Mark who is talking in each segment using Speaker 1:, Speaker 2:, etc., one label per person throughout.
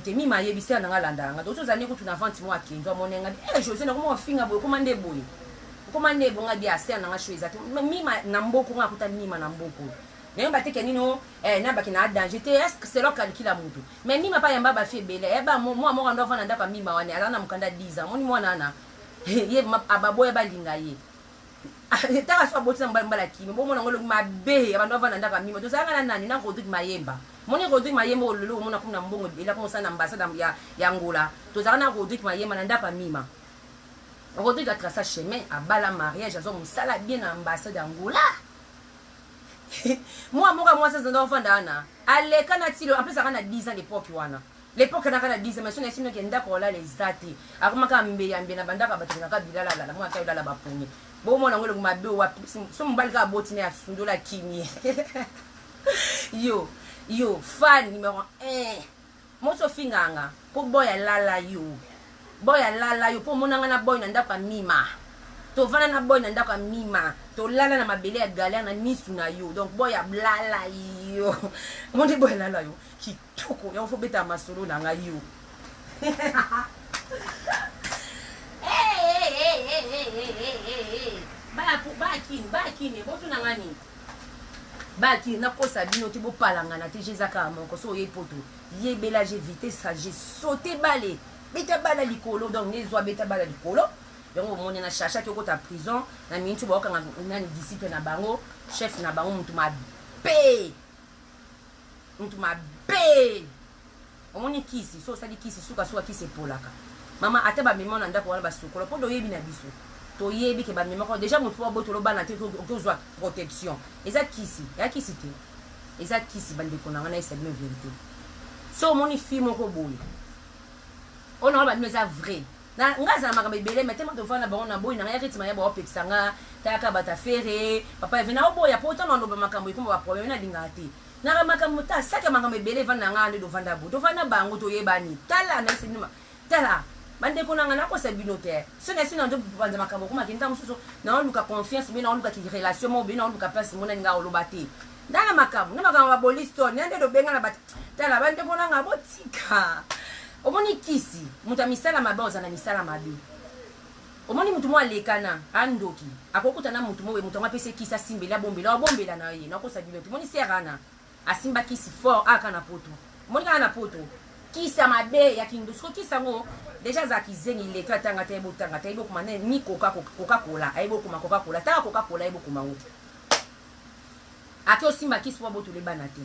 Speaker 1: ayebi te. Mima ayebi sœur na nga alandaka nga. Tozo zala ne kutu na vente moko ya Kenzo amoni nga eh Josiane okoma kofinga boye okoma nde boye. Okoma nde boye nga bi ah sœur na nga choix eza te. Mima na mboko nga nakuta Mima na mboko. Nayo ba te ke nini oh eh na baki na danger te est ce que selon calcul ya mutu. Mais Mima pe ayamba ba fille ebele eh ba mwa moko ando avanda na ndako ya Mima wana azala na mukanda ya 10 ans omoni mwana wana ye vraiment ababoya balinga ye. Taka soki aboti na mobali mobali akimi bomona ngo elongi mabe abanda ovanda ndako ya mima tozalaka na nani na Rodrigue Mayemba moni Rodrigue Mayemba oyo lelo omona akomi na mbongo ebele akomi kosala na ambassade ya, ya Angola tozalaka na Rodrigue Mayemba na ndako ya mima Rodrigue atraça chemin abala mariage azwa mosala bien na ambassade ya Angola mwa moko ya mwasi azanda ofanda wana aleka na tilo en plus azalaka na 10 ans l'époque wana L'epoque naka na 10 ans mais soki nayebisi bino ke ndaku ya kolala eza te akoma kaka mbeya mbeya na ba ndaku ya batu akendaka bilala lala mwana ata olala ba pongi bomona yango elongi mabe wapi so mobali kaka aboti naye asundoli akimi yo yo fan numero 1 mosi ofingaka nga po boy alala yo boy alala yo po omona nga na boy na ndako ya mima tovanda na boy na ndako ya mima tolala na mabele ya galère na misu na yo donc boy ablala yo omoni boy alala yo Kitoko yango faut beta masolo na ngai yo. Bakini bakini botuna ngai nini bakini nakosa bino te bopalangana te je eza kaka moko so oyei poto yebela je vitesse je saute bale beta bala likolo donc nde ezwa beta bala likolo yango bomoni na shashaki okota prison na miniti baokanga nani disciple na bango chef na bango motu mabe Mutu mabe! Omoni kisi, soki osali kisi suka suka kisi epolaka. Mama ata ba mema yo na ndako wana ba sukola po toyebi na biso. Toyebi ke ba memaka yo dejà mutu po abotolo bana te oke ozua protection. Eza kisi, eza kisi te? Eza kisi ba ndeko na nga nayebisa bino verite. Soki omoni fille moko boye oyo naloba bino eza vrai. Na nga azala makambo ebele mais tellement tovanda na bango na boyi na nga ya rythme ya bao pekisa nga tala kaka batu ya ferre papa Herve nao boya po tango naloba makambo ekoma ba problème na lingaka te naka makambo ta sac ya makambo ebele evanda na nga nde tovanda boye tovanda na bango toyebani tala na yebisa bino tala ba ndeko na nga nakosa bino te soki nayebisi bino nazo panza makambo ekoma ke ntango mosusu nao luka confiance ou bien nao luka ki relation moko boye nao luka place moko nalinga koloba te Nga na makambo na makambo ba boliston ya nde tobenga na ba tala ba ndeko na nga botika omoni kisi moto ya misala mabe oza na misala mabe omoni moto moko alekana andoki akokuta na moto moko moto yango apesi kisi asimbeli abombela abombela na ye nakosa bino te omoni sere ana asimba kisi fort aka na poto omoni kaka na poto kisi ya mabe ya kindoki siko kisi yango deja azala kizengi illettre atanga te ayebi otanga te ayebi okoma ni koka koka kola ayebi okoma koka kola taka koka kola ayebi okoma ngo te Ake osimba kisi po abotole bana te.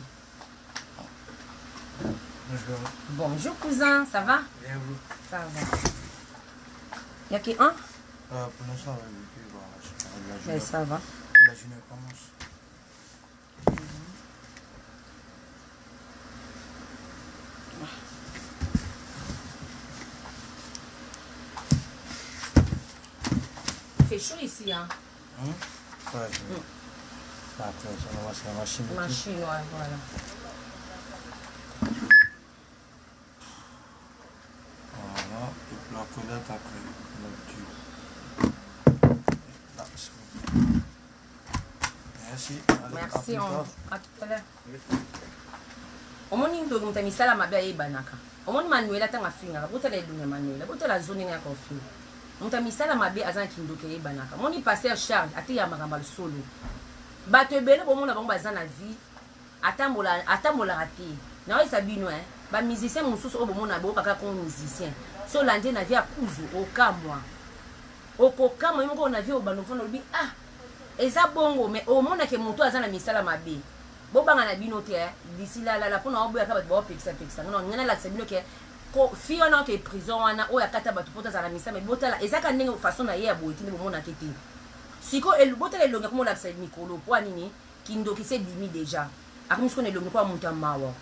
Speaker 2: Bonjour.
Speaker 1: Bonjour cousin, ça va?
Speaker 2: Bien vous.
Speaker 1: Ça va. Ya ke un?
Speaker 2: Pour l'instant, on va la journée.
Speaker 1: Mais ça va.
Speaker 2: La journée commence.
Speaker 1: Il fait chaud ici, hein?
Speaker 2: Hum? Ouais, je... hum. Bah, après, ça va, c'est la machine.
Speaker 1: Machine, ouais, voilà.
Speaker 2: Voilà, et puis la collette après, l'habitude. Là, s'il vous plaît. Merci. Allez,
Speaker 1: Merci, on... à tout à l'heure. omoni ndoki moto ya misala mabe ayebanaka omoni manuela ntango afingaka botala elongi ya manuela botala zo ndenge ya kofinga Moto ya misala mabe aza na kindoki eyebanaka. Omoni pasteur Charles ateya makambo ya solo. Bato ebele bomona bango baza na vie atambola atambolaka te. Naoyebisa bino eh ba musiciens mosusu oyo bomona boyokaka kombo musicien. So olandi ye na vie ya kuzu okamwa. Okokamwa yo moko na vie obanda ofanda olobi ah eza bongo mais omona ke moto aza na misala mabe. Bobanga na bino te eh d'ici là là là pona oboya ka bato baopekisa pekisa nga na nalakisa bino ke Ko fille wana oke prison wana oyo akata batu poto azala na misala mais botala eza kaka ndenge façon na ye ya boye te nde bomonaka ye te sikoyo botala elongi akomi olakisa mikolo poa nini kindoki se ebimi dejà akomi sikoyo na elongi lokola mutu ya mawa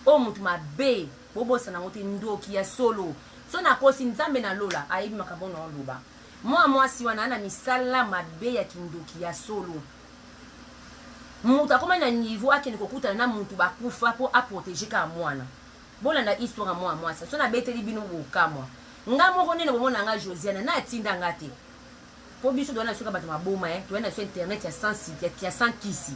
Speaker 1: oyo mutu mabe bobosana yango te ndoki ya solo so nakosi nzambe na lola ayebi makambo na oloba mwa mwasi wana na misala mabe ya kindoki ya solo mutu akomaki na niveau akende kokutana na mutu bakufa po aproteger kaka mwana Bolanda histoire ya mwana mwasi soki nabeteli bino bokamwa. Nga moko nde na bomona nga Josiane na atinda nga te. Po biso toza na biso kaka bato maboma eh, toza na biso internet ya sans ya sans kisi.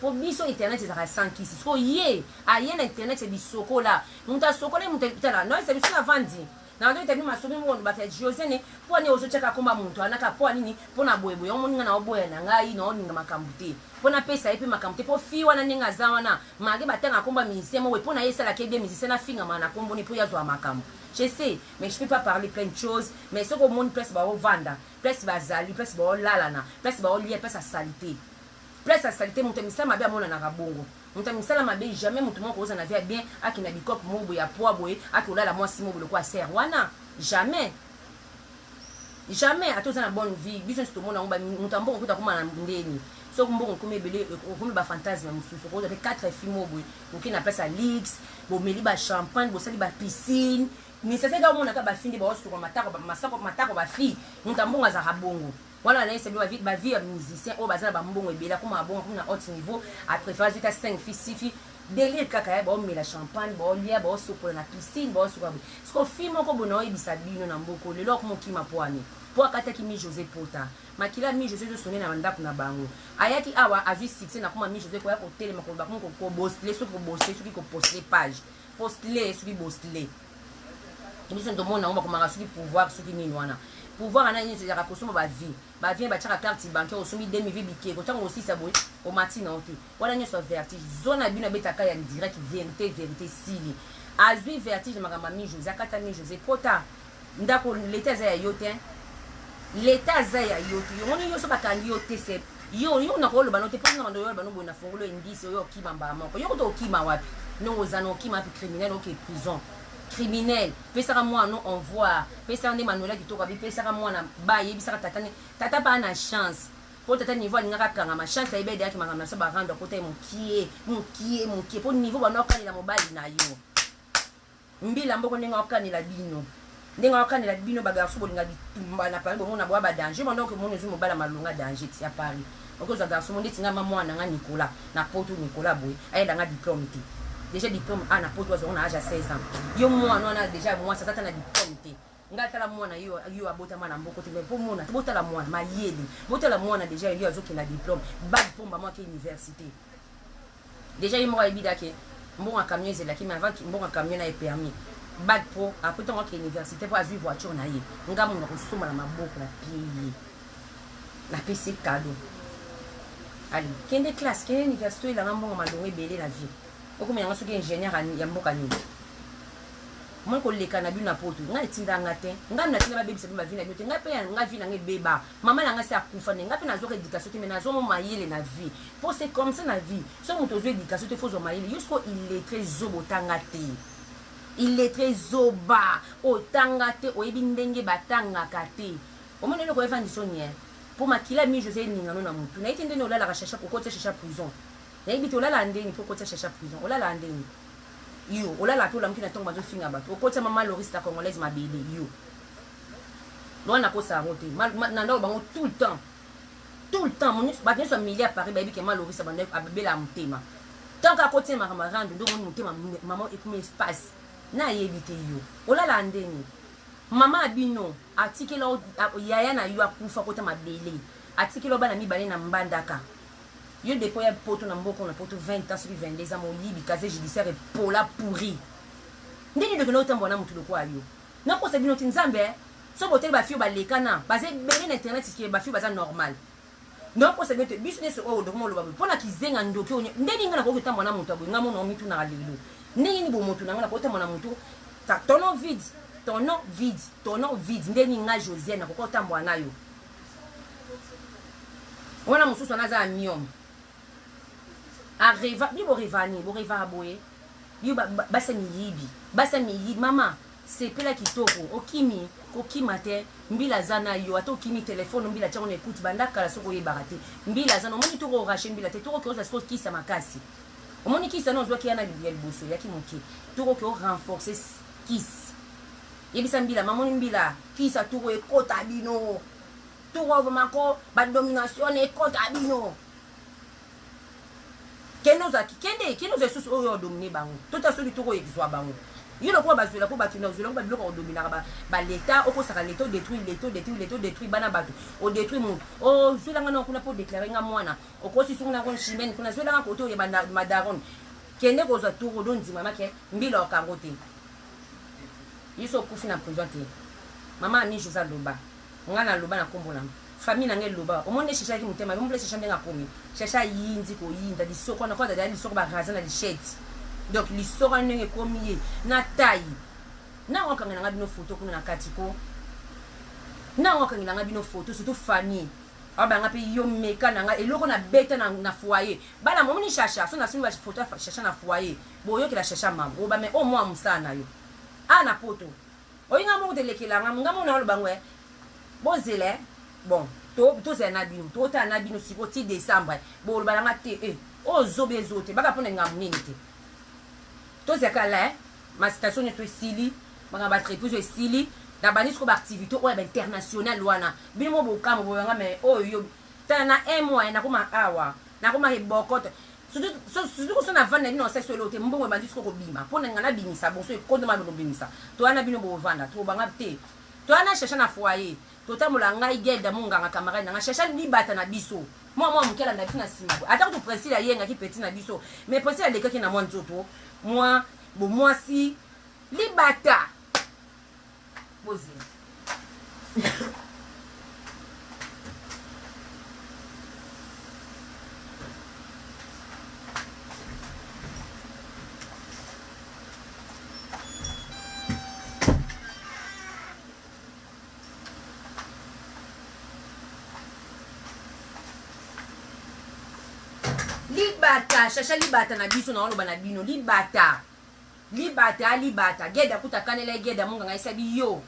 Speaker 1: Po biso internet ezalaka sans kisi. Sikoyo ye aye na internet ya bisokola. Mutu asokola ye mutu tala no esa biso na vandi. Na bando etabi masomi moko ba ya Josiane po nini ozo tiaka komba mutu anaka po nini po na boye boye omoni nga na oboya na ngai na olinga makambu te. Po na pesa ye pe makambu te po fille wana ndenge aza wana malgre ba tanga komba musicien moko boye po na ye esalaka ye bien musicien afingama na kombo ne po ye azwa makambu. Je sais mais je peux pas parler plein de choses mais soki omoni place bao vanda place bazali place bao lalana place bao lia place ya salite. Place ya salite mutu ya misala mabe amonanaka bongo mutu ya misala mabe jamais mutu moko akozala na vie ya bien akende na bikope moko boye ya poids boye ake kolala mwasi moko boye lokola sœur wana jamais jamais ata oza na bonne vie biso nionso tomona yango mutu ya mbongo kutu akoma na ndeni soki mbongo ekomi ebele okomi ba fantasme mosusu okozwa pe 4 filles moko boye oke na place ya luxe bomeli ba champagne bosali ba piscine misasa eka omonaka ba fille nde baosuka matako masako matako ba fille mutu ya mbongo azalaka bongo Wana nayebisa bino ba vie ya musicien oyo baza na ba mbongo ebele akoma bongo akomi na haute niveau a prefere azui ta 5 filles 6 filles delire kaka ya bao mela champagne bao lia bao sokola na piscine bao sokola boye siko fille moko boye naoyebisa bino na mboko lelo akoma okima po ani po akataki mi Jose pota makila ya mi Jose ezo sonne na ndaku na bango ayaki awa azui succès na koma mi Jose koya kotelema koloba akomi ko bosle soki ko bosle soki ko postle page postle soki bosle biso tomona yango bakomaka soki pouvoir soki nini wana pouvoir wana nyonso ezalaka kosomba ba vie ba vie batiaka carte bancaire osombi demi vie bikeko ntango osisa boye omati na yo te wana nyonso vertige zona bino abetaka ya direct verite verite sili azwi vertige na makambo ya mi jose akata mi jose pota ndako leta eza ya yo te leta aza ya yo te yomoni yo so bakangi yo te se yo yo na koloba no te mpo na yo bano boye na fongolo endisi oyo okima mbala moko yo kuta okima wapi ndongo oza na okima wapi criminel oke prison criminel pesaka mwana no envoi pesaka nde manuela kitoko abi pesaka mwana ba yebisaka tata ne tata pa na chance po tata niveau alingaka akangama chance ayebi edeyaki makambo na biso barando akota ye mokie mokie mokie po niveau bando akanela mobali na yo mbila mboko ndenge akanela bino ndenge akanela bino ba garçon bolinga bitumba na Paris bomona boya ba danger banda okomona ozwi mobali ya malonga danger ti ya Paris okozwa garçon mo ndeti nga ma mwana nga Nicolas na poto Nicolas boye ayela nga diplôme te déjà diplôme a na poto azwa na âge ya 16 ans yo mwana wana déjà mwasi aza ta na diplôme te nga tala mwana yo yo abotama na mboko te mais po mona te botala mwana mayele botala mwana déjà yo azokenda diplôme bac pomba mwake université Dejà ye moko ayebi da ke mbongo ya camion ezelaki mais avant mbongo ya camion na ye permis bac pro après ntango ake université po azui voiture na ye nga mungu nakosomba na maboko na pie ye napesi ye cadeau allez kende classe kende université oyelanga mbongo malongo ebele na vie okomi yanga soki ingénieur ya mboka nini omoni koleka na bino na poto ngai etinda nga te ngai natinda babebisa bino bavi na bino te ngai mpe ngai vi na ngai ebeba Maman na nga si akufa nde nga pe nazuaka education te mais nazua mua mayele na vie po c'est comme ça na vie soki mutu ozui education te faut ozua mayele yo sikoyo illettre zoba otanga te illettre zoba otanga te oyebi ndenge batangaka te omoni eloko evandi soni hein po makila ya mi Jose eningano na mutu nayebi te ndeni olalaka shasha okotia shasha prison nayebi te olalaka ndeni po okotia shasha prison olalaka ndeni yo olalaka pe olamuki na tongo bazofinga bato okotia mama Loris la congolaise mabele yo Loin nakosa yango te nanda oloba yango tout le temps tout le temps bato nyonso ya milieu ya Paris bayebi ke ma Loris abanda abelaka motema tant que akoti na makambo ya rando nde omoni motema mama ekomi espace na ayebi te yo olalaka ndeni mama ya bino atikela yaya na yo akufa kota mabele atikela bana mibale na mbandaka yo depo ya poto na mboko na poto 20 ans soki 22 ans moyibi casier judiciaire epola pourri ndeni dokende otambola na motu lokola yo Nakosa bino te nzambe eh. Soki botali ba fille oyo balekana baza ebele na internet ke ba fille baza normal. Nakosa bino te biso nionso oyo dokoma oloba boye pona kizenga ndoki oyo nde nini nga nakoki kotambola na mutu ya boye nga mona omitunaka lelo ndenge nini bomoto na nga nakoki kotambola na mutu tonneau vide tonneau vide tonneau vide nde nini nga Josiane nakoki kotambola na yo wana mosusu wana aza ya miome areva bino boreva nini borevaka boye bino basi ya miyibi basi ya miyibi mama Sepela kitoko okimi kokima te mbila aza na yo ata okimi telephone mbila atia ngo na ecoute banda kala soki oyebaka te mbila aza na omoni toko orache mbila te toko ke ozwa sikoyo kisi ya makasi omoni kisi wana ozwaki yana ya liboso eyaki moke toko ke o renforcer kisi yebisa mbila mamoni mbila kisi ya toko ekota bino toko vraiment ko ba domination ekota bino kende ozwa kende kende ozwa lisusu oyo odomine bango tota soki toko ezwa bango. Yo lokola bazwela ko batu na ozwela ko ba biloko ya kodominaka ba ba l'etat okosaka l'etat o detruire l'etat o detruire l'etat o detruire bana batu o detruire mutu ozwela nga nao kuna po declare nga mwana okosi soki na ko chimene kuna zwela nga kote oyo ba madaron kende kozwa tour odo ndima make mbila okango te yo so okufi na prison te mama ami Jose aloba nga na loba na kombo na famille na nga eloba omoni nde shesha ayaki motema mabe omoni shesha ndenge akomi shesha ayindi koyinda lisoko wana kwa dada lisoko ba raza na lichette donc lisoko wana ndenge ekomi ye na taille na okangela nga bino photo kuna na kati ko na okangela nga bino photo surtout Fanny abanga mpe yo meka na nga eloko na beta na, na foyer bana momoni shasha so nasimi ba photo ya shasha na foyer boyokela shasha mama oba me o mwa mosala na yo a na poto Oyi nga moko te lekela nga nga moko naloba ngo eh bozela eh bon to tozela na bino totala na bino siko ti decembre boloba na nga te eh oyo zoba ezo te baka pona nga munene te tozela kala la eh ma station nyonso esili makambo ba entreprise esili na bandi siko ba activité oyo ya ba international wana bino mo bokambo boyanga mais oyo yo tala na un mois nakoma awa nakoma ebokoto Surtout ko so na vanda na bino na sali so eloko te mbongo ebandi sikoyo kobima po na nga na bimisa bonso ekondo ma bimisa toya na bino bo vanda to banga te toya na shasha na foyer totambola ngai gelda monganga camarade na nga shasha libata na biso mwa mwa moke alanda biso na nsima ata kutu Priscilla ayengaki petit na biso mais Priscilla alekaki na mwa nzoto mwa bomwasi libata Bozela. Libata, shasha libata na biso na oloba na bino libata. Libata libata gede akuta akanela ye gede munganga esabi yo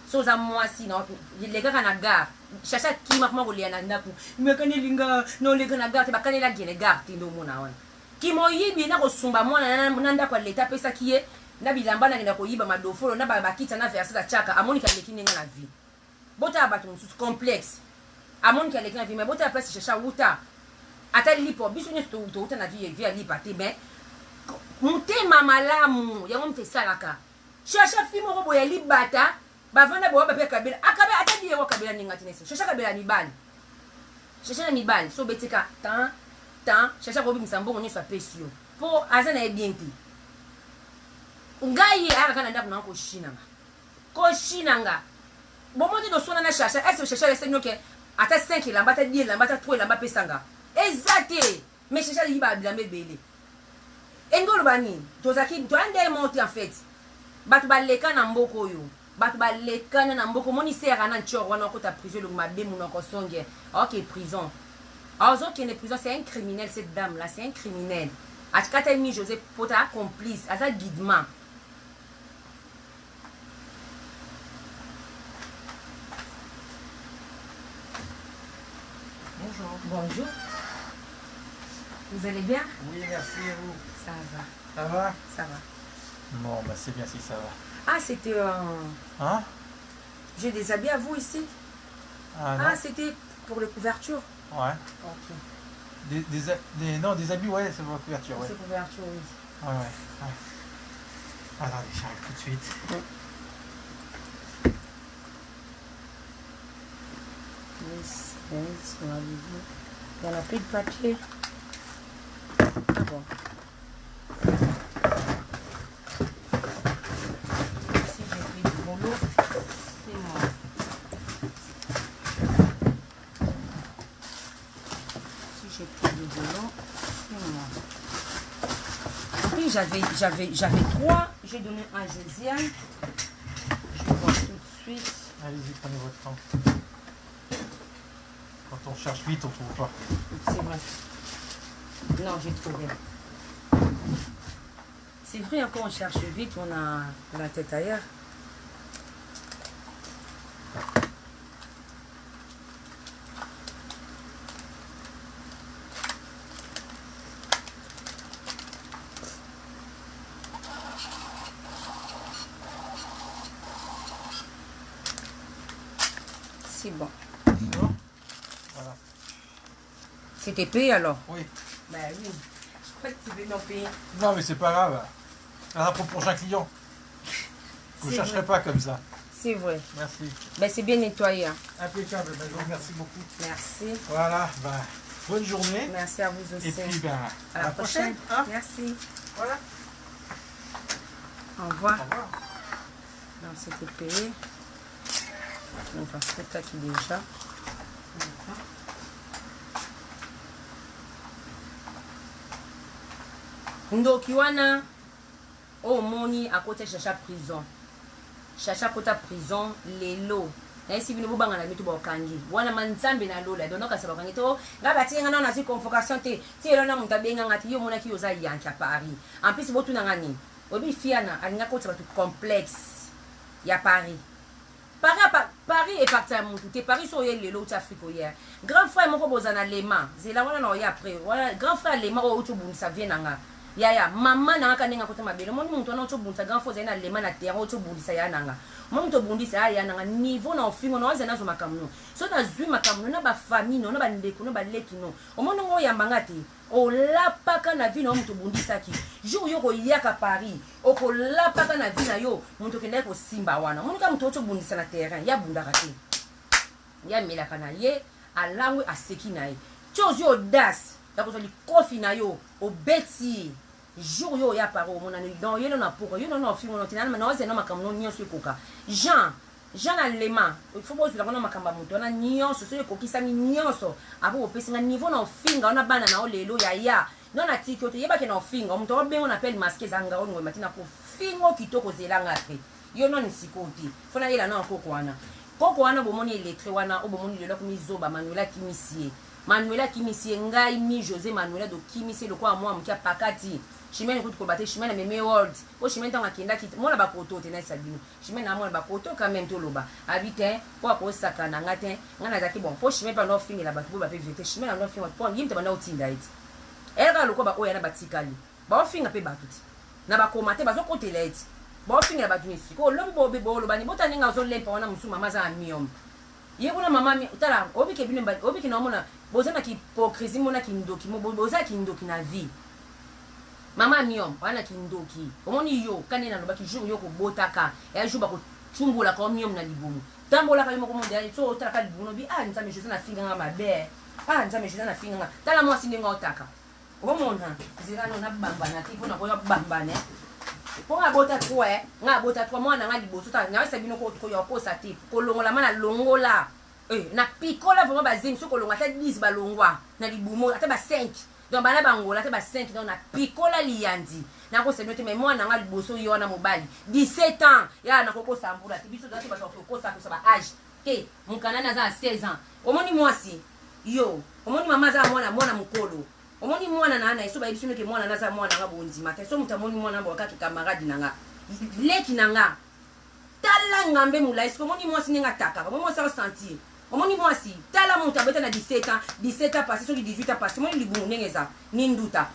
Speaker 1: so oza mwasi na lekaka na gare shasha kima koma kolia na ndaku makaneli nga na oleka na gare te bakanela gene gare te nde omona wana kimoyibi na kosumba mwana na ndako ya leta apesaki ye na bilamba nakenda koyiba madofolo na bakita na verset atiaka amoniki aleki ndenge na vie Botala batu mosusu complexe amoniki aleki na vie mais botala place shasha awuta ata lipa biso nyonso towuta na vie vie ya lipa te mais motema malamu yango moto esalaka shasha fi moko boye ya libata bavanda boye bape kabela akabela ata biye wakabela ndenge ati nese shasha kabela mibali shasha na mibali so obetika tan tan shasha akobimisa mbongo nyonso apesi yo mpo aza na ye bien te ngai ye ayaka kaka na ndako na koshinanga Koshina nga. Bomoni te toswana na Shasha, est ce que Shasha alakisa bino ke ata 5 elamba, ata 10 elamba, ata 3 elamba apesa nga? Eza te! Mais Shasha ayibaka bilamba ebele. Elingi oloba nini? Tozalaki, toya ndenge moko te en fait. Bato baleka na mboka oyo. Bato balekana na mboka. Omoni sœur ana ntshor wana akota prison elongi mabe monoko songe. Aoke prison. Azokende prison, c'est un criminel cette dame là, c'est un criminel. Akataki mi José pota complice, aza guidement.
Speaker 2: Bonjour.
Speaker 1: Bonjour. Vous allez bien?
Speaker 2: Oui, merci et vous?
Speaker 1: Ça va.
Speaker 2: Ça va?
Speaker 1: Ça va.
Speaker 2: Bon, bah c'est bien si ça va.
Speaker 1: Ah, c'était un...
Speaker 2: Hein?
Speaker 1: J'ai des habits à vous ici.
Speaker 2: Ah, non.
Speaker 1: Ah, c'était pour les couvertures.
Speaker 2: Ouais.
Speaker 1: Ok.
Speaker 2: Non, des habits, ouais, c'est pour la couverture, ouais.
Speaker 1: C'est couverture, oui.
Speaker 2: Ouais, ouais, ouais. Attendez, j'arrive tout de suite.
Speaker 1: Il y en a plus de papier. Ah bon. Si j'ai pris du rouleau, c'est moi. Si j'ai pris du rouleau, c'est moi. En plus, j'avais 3. J'ai donné un à Josiane. Je vois tout de suite.
Speaker 2: Allez-y, prenez votre temps. Quand on cherche vite, on trouve pas.
Speaker 1: C'est vrai. Non, j'ai trouvé. C'est vrai, hein, quand on cherche vite, on a la tête ailleurs. C'est bon.
Speaker 2: Voilà.
Speaker 1: C'était payé alors?
Speaker 2: Oui.
Speaker 1: Bah oui. Je crois que tu veux m'en payer.
Speaker 2: Non, mais c'est pas grave. Alors, pour le prochain client.
Speaker 3: Vous ne chercherez pas comme ça.
Speaker 1: C'est vrai.
Speaker 3: Merci.
Speaker 1: Ben, c'est bien nettoyé. Hein.
Speaker 3: Impeccable. Ben, je vous remercie beaucoup.
Speaker 1: Merci.
Speaker 3: Voilà. Ben, bonne journée.
Speaker 1: Merci à vous aussi.
Speaker 3: Et puis, ben,
Speaker 1: à la prochaine.
Speaker 3: Hein.
Speaker 1: Merci.
Speaker 3: Voilà.
Speaker 1: Au revoir.
Speaker 3: Au revoir.
Speaker 1: Non, c'était payé. On va faire qui déjà. Ndoki wana oyo omoni akota Chacha prison. Chacha akota prison lelo. Nayesi bino bobanga na mitu bakangi. Wana ma nzambe na lola. Donc kasi bakangi to nga batie nga na nazwi convocation te. Ti lelo na moto abenga nga te yo omonaki yo oza yanke ya Paris. En plus botuna nga nini? Oyebi fiana alinga kotisa bato complexe ya Paris. Paris apa Paris eparti ya mutu te Paris so oye lelo outi Afrique oye grand frère moko boza na lema zela wana na oye après wana grand frère lema oyo outi obundisa vie na nga yaya mama na nga ka ndenge akota mabele omoni mutu wana outi obundisa grand frère ozali na lema na terrain outi obundisa ya na nga omoni mutu obundisa ya ya na nga niveau na ofingo na oza nazo makambo no so nazwi makambo no na ba famille no na ba ndeko no ba leki no omoni ngo oyamba nga te Olapaka na vie na yo mutu obundisaki jour yo okoyaka Paris okolapaka na vie na yo mutu okendaki kosimba wana omoni kaka mutu oti obundisa na terrain ye abundaka te ye amelaka na ye alangwe aseki na ye ti ozwi audace ya kozwa likofi na yo obeti ye jour yo oya Paris omonani donc ye na poko yo na ofingo no te na ozela makambo no nyonso ekoka Jean Jean na lema il faut bozwela ngo na makambo ya moto wana nyonso soki ekokisami nyonso apo bopesi nga niveau na ofinga wana bana na yo lelo yaya no na tiki yo te yebake na ofinga moto akobengo na appel masque eza nga olingo mati na kofingo kitoko zela nga pe yo nani sikoyo te fo nayela na koko wana koko wana bomoni electre wana oyo bomoni lelo akomi zoba Manuela akimisi ye Manuela akimisi ye ngai mi Jose Manuela dokimisi ye lokola mwa moke apakati Chimene kutu koloba te Chimene amemi world po Chimene ntango akendaki mwana bakoto te naisa bino Chimene na mwana bakoto quand même toloba abi te po akosakana nga te nga nazalaki bon po Chimene pe anda ofingela bato po bape verite Chimene anda ofinga po ye moto abanda otinda ye ti eyaka lokola ba oyo yana batikali baofinga pe bato ti na bakoma te bazokotela ye ti baofingela bato nini sikoyo lobi bobe boloba ni bota ndenge azolempa wana mosusu mama aza na miome ye kuna mama tala obike bino obike na omona boza na hypocrisie mona kindoki boza kindoki na vie Mama miom wana kindoki omoni yo ka nde nalobaki jour yo okobotaka eya jour bako tumbolaka yo miom na libumu tambolaka yo moko monde ya so otalaka libumu nobi ah nzambe Jose na finga nga mabe ah nzambe Jose na finga nga tala mwasi ndenge otaka omona zela no na bambana te pona koya bambana po nga abota trop eh nga abota trop mwana nga liboso ta nayebisa bino ko koya kosa te kolongola ma na longola eh na pikola vraiment bazemi soki kolonga ata 10 balongwa na libumu ata ba 5 Donc bana ba Angola te ba 5 donc na pikola liyandi na ko sendo te mais mwana nga liboso ye wana mobali 17 ans ya na koko sambula te biso toza te bato ya kokosa kosa ba age te mukanda naza na 16 ans omoni mwasi yo omoni mama aza mwana mwana mukolo omoni mwana na na so bayebisi noke mwana naza mwana nga bondima te so moto amoni mwana bo kaka camarade na nga leki na nga Tala ngambe mulayi sikoyo omoni mwasi ndenge atakaka omoni mwasi azo sentir omoni mwasi tala mutu abeta na 17 ans 17 ans passe soki 18 ans passe omoni libumu ndenge eza ni nduta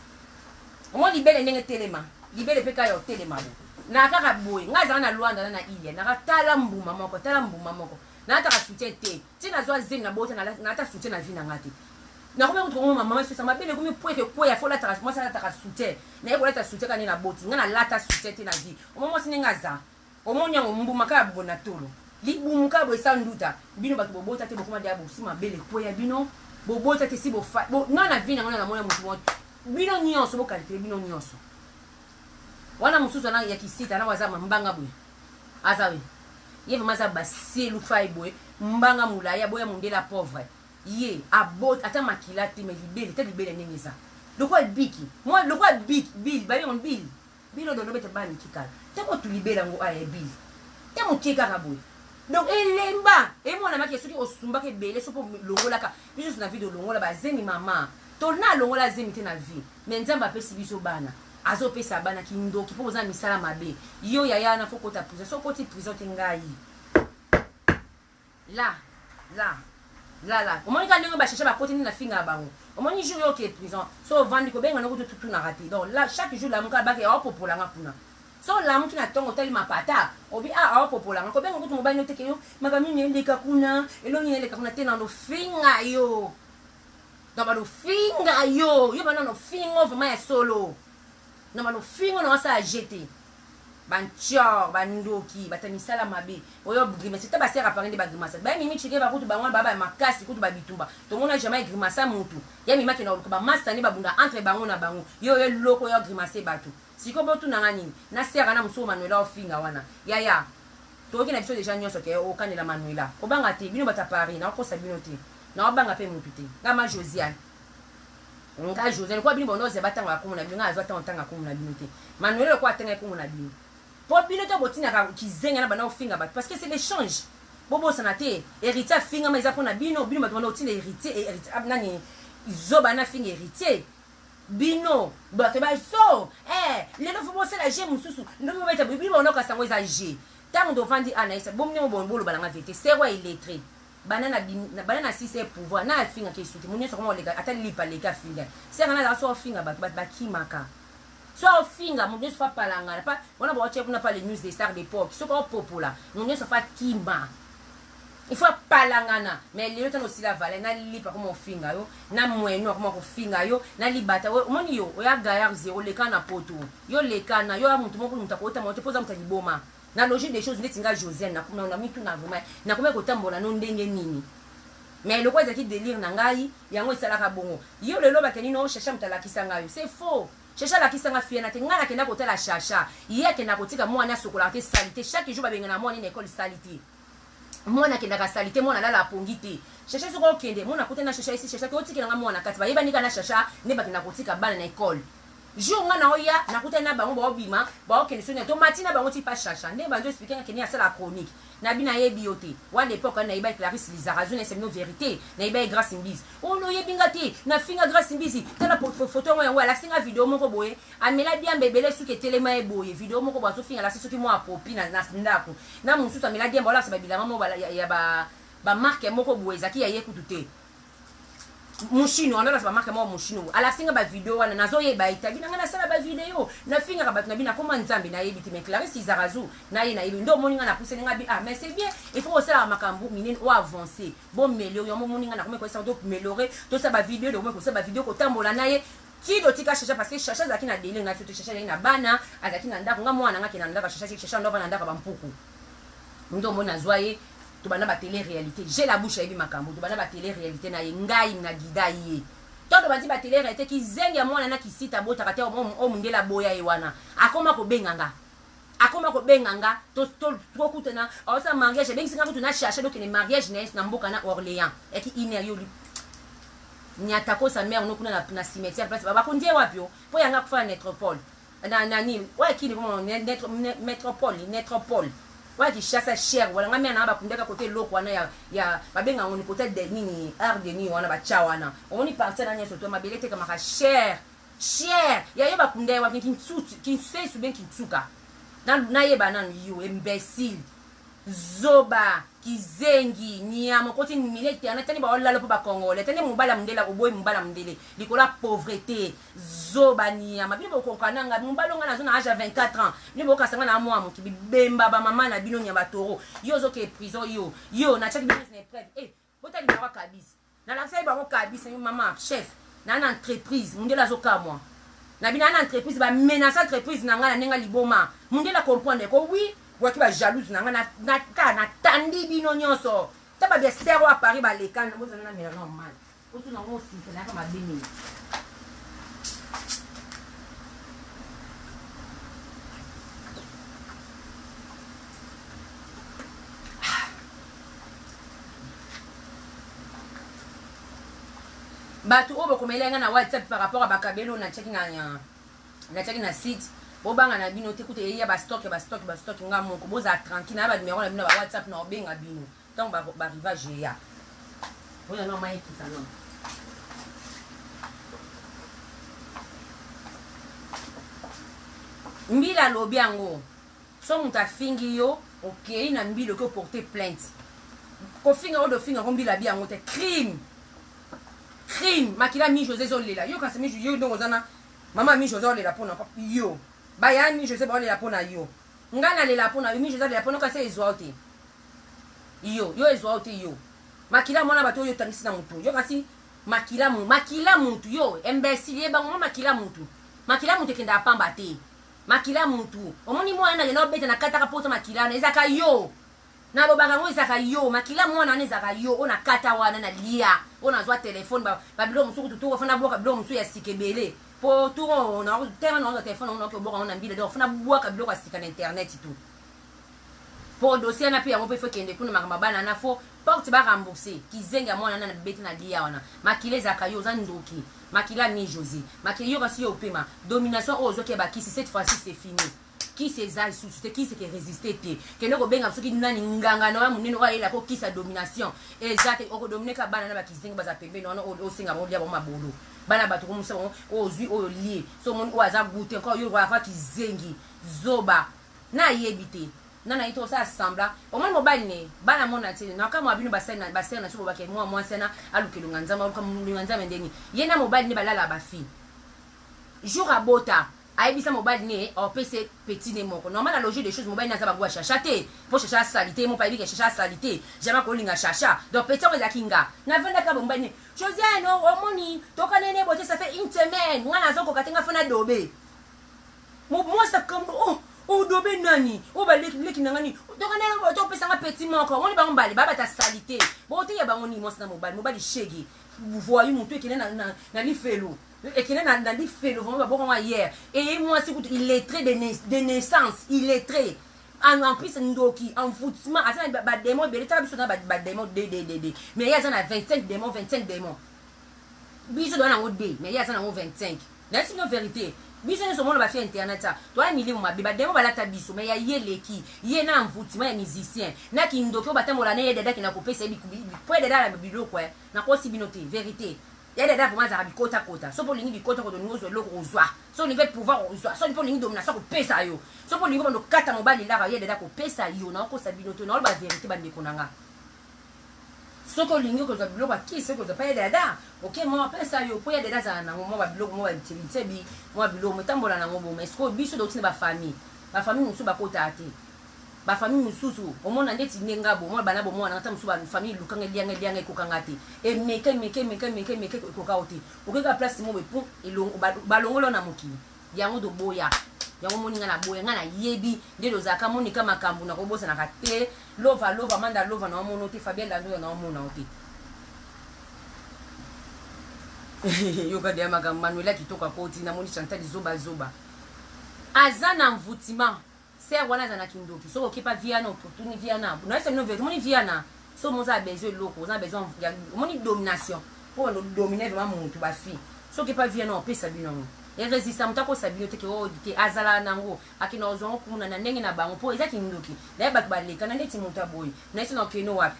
Speaker 1: omoni libele ndenge telema libele pe kaka ya otelema bo na kaka boye ngai azala na Luanda na na Ilha naka tala mbuma moko tala mbuma moko nalataka soutien te ti nazwa zemi na bota nalata soutien na vie na ngai te nakomi kutu komona mama sosa mabele ekomi pweke kweya fo lataka mwasi alataka soutien naye kolata soutien kaka nde naboti ngai nalata soutien te na vie omoni mwasi ndenge aza Omoni yango mbuma kaka boye na tolo libumu kaka boye sans nduta bino batu bobota te bokoma deja bosi mabele ekweya bino bobota te si bofa bo, nga na vie na nga na mona mutu moko bino nionso bo calculer bino nionso wana mususu ana ya kisita na waza mbanga boye aza we ye vraiment aza baselu fai boye mbanga mulayi aboya mundele pauvre ye abot ata makila te mais libele te libele ndenge eza lokola biki moi lokola biki bill babengo bill Bino dondo beta bana mike kala te ko tulibela ngo aya ebili te mokie kaka boye donc elemba emonana ke soki osumbaka ebele soki olongolaka biso na vie tolongola bazemi mama to na longola zemi te na vie mais nzambe apesi biso bana azopesa bana kindoki mpo boza na misala mabe yo yaya wana fo kota prison soki okoti prison te ngai La la la la omoni kaka ndenge ba cherche bakoti nde na finga bango omoni jour yo oke prison so ovandi kobenga noko tutunaka te donc la chaque jour lamuka bake aopopola nga kuna so olamuki na ntongo otali mapata obi a ah, aopopola nga kobenga kutu mobali noteke yo makambo nini eleka kuna elongi nini eleka kuna te na nofinga yo donc banofinga yo yo bana nofingo vraiment ya solo na banofingo na wasala jete. Ba ntshior, ba ndoki, bato ya misala mabe. Oyo grimace ta ba sœur appareil nde ba grimace. Ba mimi chike ba kutu bango ba ba makasi kutu ba bitumba. Tomona jamais grimace mutu. Ya mima kenda koluka ba masta nde ba bunda entre bango na bango. Yo yo loko yo grimace batu. Siko botuna nga nini? Na sœur na mususu Manuela ofinga wana. Yaya toyoki na biso dejà nionso ke okanela Manuela. Kobanga te bino bato ya Paris nakokosa bino te. Naobanga pe mutu te. Nga ma Josiane. Nga Josiane lokola bino bono zeba tanga kombo na bino nga azwa tango tanga kombo na bino te. Manuela lokola atanga kombo na bino. Po bino to botinaka kizenga na banda kofinga bato parce que c'est l'échange. Bobosana te héritier afingama eza pona bino bino bato banda kotinda héritier héritier nani zoba na finga héritier bino bato ba so eh lelo fo bosala jeu mosusu ndoki bobeta bino banda kokasa yango eza jeu ntango tovandi a nayesa bomnemo boloba nanga vérité sero illettré Banda na bimi banda na sisi ye pouvoir na afinga ke suki mutu nionso akoma koleka ata lipa aleki afinga sere na azalaka soki ofinga batu batu bakimaka soki ofinga mutu nionso fa palangana pa wana ba otie kuna pa les news des stars d'epoque soki opopola mutu nionso fa kima il faut apalangana mais lelo tano osila valeur na lipa akoma kofinga yo na mwenu akoma kofinga yo na libata omoni yo oya gaillard zero leka na poto yo leka na yo ya mutu moko mutu akotama te po oza mutu ya liboma Na logique des choses ndeti nga Josiane na na mituna vraiment nakomaki kotambola no ndenge nini? Mais lokola ezalaki delire na ngai yango esalaka bongo. Yo lelo olobaka nini oh Chacha moto alakisa ngai yo. C'est faux. Chacha alakisa nga fille wana te. Ngai nakenda kotala Chacha. Ye akendaka kotika mwana asokolaka te salite. Chaque jour babengana mwana ye na ecole salite. Mwana akendaka salite, mwana alala pongi te. Chacha soki okende, mwana akutani na Chacha esi Chacha ke otikela nga mwana kati bayebani kaka na Chacha nde bakendaka kotika bana na ecole. Jour nga naoya nakutani na bango baobima baokende soki na tomati na bango ti pa Chacha nde banzo expliquer nga kende asala chronique na bi nayebi yo te wana epoque wana nayebaki Clarisse Lizarazu na bino verite nayebaki Grace Mbizi oh no oyebi nga te na finga Grace Mbizi tala photo yango yango alakisi nga video moko boye amela diamba ebele suki etelema ye boye video moko boye azofinga alakisi soki mwa popi na, na ndako na mosusu amela diamba olakisa babilamba moko ya, ya ba, ba marque moko boye ezalaki ya ye kutu te Mushino wana alakisa ba marque moko mushino alakisi nga ba video wana nazoyeba ye te abi na nga nasala ba video nafingaka bato na bino akoma nzambe nayebi te mais Clarisse Izarazu na ye nayebi nde omoni nga napusani nga bi ah mais c'est bien il faut kosalaka makambo minene o avancer bo améliorer yango omoni nga nakomi koyesa to améliorer tosala ba video tokomi kosala ba video kotambola na ye ti totika Chacha parce que Chacha azalaki na délire na biso te Chacha azalaki na bana azalaki na ndako nga mwana nga akenda na ndako ya Chacha Chacha ndo avanda na ndako ya bampuku nde omoni nazwa ye tobanda ba tele realite j'ai la bouche ayebi makambo tobanda ba tele realite na ye ngai na guida ye to tobandi ba tele realite kizengi ya mwana na kisita abotaka te o mundele aboya ye wana akoma kobenga nga akoma kobenga nga tokutana aosala mariage abengisi nga kutu na chacha dokende mariage na ye na mboka na Orléans yaki iner yo nyata kosa mère no kuna na, na cimetière place bakondi ye wapi o mpo yanga akufa na nétropole na nani oyo kini komo metropole netropole oyo Kinshasa cher wala nga mère na nga bakundaka kote eloko wana ya ya babenga yango ni kote de nini art de nini wana batya wana omoni partie na nyonso to mabele etekamaka cher cher ya yo bakunda ye wapi kinsesu bien kintsuka nayeba nanu yo imbecile Zoba, kizengi, nyama okoti milieu eternel tani baolala po ba congolais tani mobali ya mundele oboyi mobali ya mundele likolo ya pauvrete zoba nyama bino bokoka na nga mobali nga nazo na age ya 24 ans bino bokasa nga na mwa moki bibemba ba mama na bino nyama toro yo ozoke prison yo yo natiaki bino na epreuve eh botali bango kabisa Nalakisaki bango kabisa mama chef na na entreprise mundele azokamwa na bina na entreprise ba menace entreprise na ngai na ndenge liboma mundele a comprendre ko oui waki ba jalouse na ngai na na ta na tandi bino nyonso ta ba bien sero à Paris ba lekana bozana na mela normal oso na ngo sika na mabe mingi bato oyo bokomela nga na whatsapp par rapport ya bakabelo natiaki na natiaki na site bobanga na bino te kuta eya bastock ya bastock bastock nga moko bozala tranquille na banumero na bino ya bawhatsapp na obenga bino ntango barivage eya oyo na mai ekita no mbila alobi yango So mutu afingi yo okeyi na mbila oke oporte plainte kofinga oyo ofinga ko mbila abi yango te crime crime makila mi Jose ezolela yo kasi mi yo ndongo oza na mama mi Jose olela pona yo baya mi Jose baolela pona yo ngai nalela pona yo mi Jose alela pona kasi ezwa yo te yo yo ezwa yo te yo makila mwana bato oyo otangisi na motu yo kasi makila makila mutu yo imbecile yebango makila mutu makila mutu ekendaka pamba te. Makila mutu. Omoni mwana na kenda obeta na kataka pota makila wana ezaka yo. Nalobaka yango ezaka yo. Makila mwana wana ezaka yo. Oyo na kata wana na lia. Oyo nazwa telefone ba, ba biloko mosusu kutu toko fana bwaka biloko mosusu ya sika ebele. Po toko na tellement na telefone yango na kobwaka yango na mbila donc fana bwaka biloko ya sika na internet tout. Po dossier wana pe yango pe faut ekende kuna makambo ya bana wana faut porte ba rembourser kizengi ya mwana wana na beti na lia wana makila ezalaka yo oza ndoki makila mi Jose makila yo kasi yo opema domination oyo ozwaki ya bakisi cette fois ci c'est fini kisi eza lisusu te kisi eke resiste te kende kobenga soki nani nganga na ya monene oyo ayelaka okisi ya domination eza te okodomine ka bana na bakizengi baza pembeni wana osenga bango lia bango mabolo bana bato komusa bango oyo ozwi oyo lie so omoni oyo aza goute encore yo okoyaka kizengi zoba Na yebi te nana ye to sala semblant omoni mobali ne bana mona te na kamwa bino basali na ba sœur na biso bobake mwa mwasi wana aluka elonga nzambe aluka elonga nzambe ndeni ye na mobali ne balala ba fille jour abota ayebisa mobali ne opese petit ne moko normal na logique des choses mobali ne aza bagua chacha te po chacha asali te mo pa yebi ke chacha asali te jamais akolinga chacha donc petit yango ezalaki nga navandaka bo mobali ne Josiane omoni tokanene bote ça fait une semaine nga nazokoka te nga fana dobe Mwasi akambo oh oh dobe nani oh ba leki leki na ngani toka na to pesa nga petit moko omoni bango mbale ba bata salite boteya bango nini mwasi na mobali mobali shege voyou mutu ekende na, na, na lifelo ekende na, na lifelo vraiment baboko ngo hier eye mwasi kutu illettré de, de naissance illettré en, en plus ndoki envoûtement aza na ba démon ebele tala biso na ba, ba démon 2 2 2 2 mais ye aza na 25 démon 25 démon biso toza nango 2 mais ye aza nango 25 Nayebisi bino verite biso nionso omona ba fille ya internet awa toza milimo mabe ba demon balata biso mais ya ye eleki ye na envoutement ya musicien na kindoki oyo batambola na ye dada akenda kopesa ye po ye dada na biloko eh nakosi bino te verite ya dada vraiment azalaka bikota kota soki olingi bikota kota olingi ozwa eloko ozwa soki olingi pe pouvoir ozwa soki pe olingi domination akopesa yo soki olingi obanda okata mobali laka ye dada akopesa yo nakokosa bino te naoloba verite bandeko na nga Soki olingi okozwa biloko ya kisi okozwa pa ya dada oke mwa apesa yo po ya dada azala nango mwa babiloko mwa babitsebi mwa biloko etambola nango boma esikoyo biso touti na bafamille bafamille mosusu bakotaka te bafamille mosusu omona ndeti nde nga bo mwa bana bomwana ata mosusu bafamille elukanga elianga elianga ekokanga te emeka emeka emeka emeka emeka ekokao te okeka place moko epo balongolo na mokili Yango toboya yango omoni nga naboya nga nayebi nde tozalaka monika makambu nakobosanaka te lova lova manda lova na omono te Fabien landoza na omona yo te yoka deya makambo Manuela kitoko akoti namoni Chantal zoba zoba aza na envoutiment Sœur wana aza na kindoki soki oke pa viana otuni viana nayebisa bino verite omoni viana soki oza na besoin eloko oza na besoin ya omoni domination po bando dominer vraiment mutu ba fille soki oke pa viana opesa bino yango eresista moto akosa bino te ke oyo te azalaka nango akenda kozwa yango kuna na ndenge na bango po eza kindoki naye bato baleka na ndeti moto ya boye nayesi na okende wapi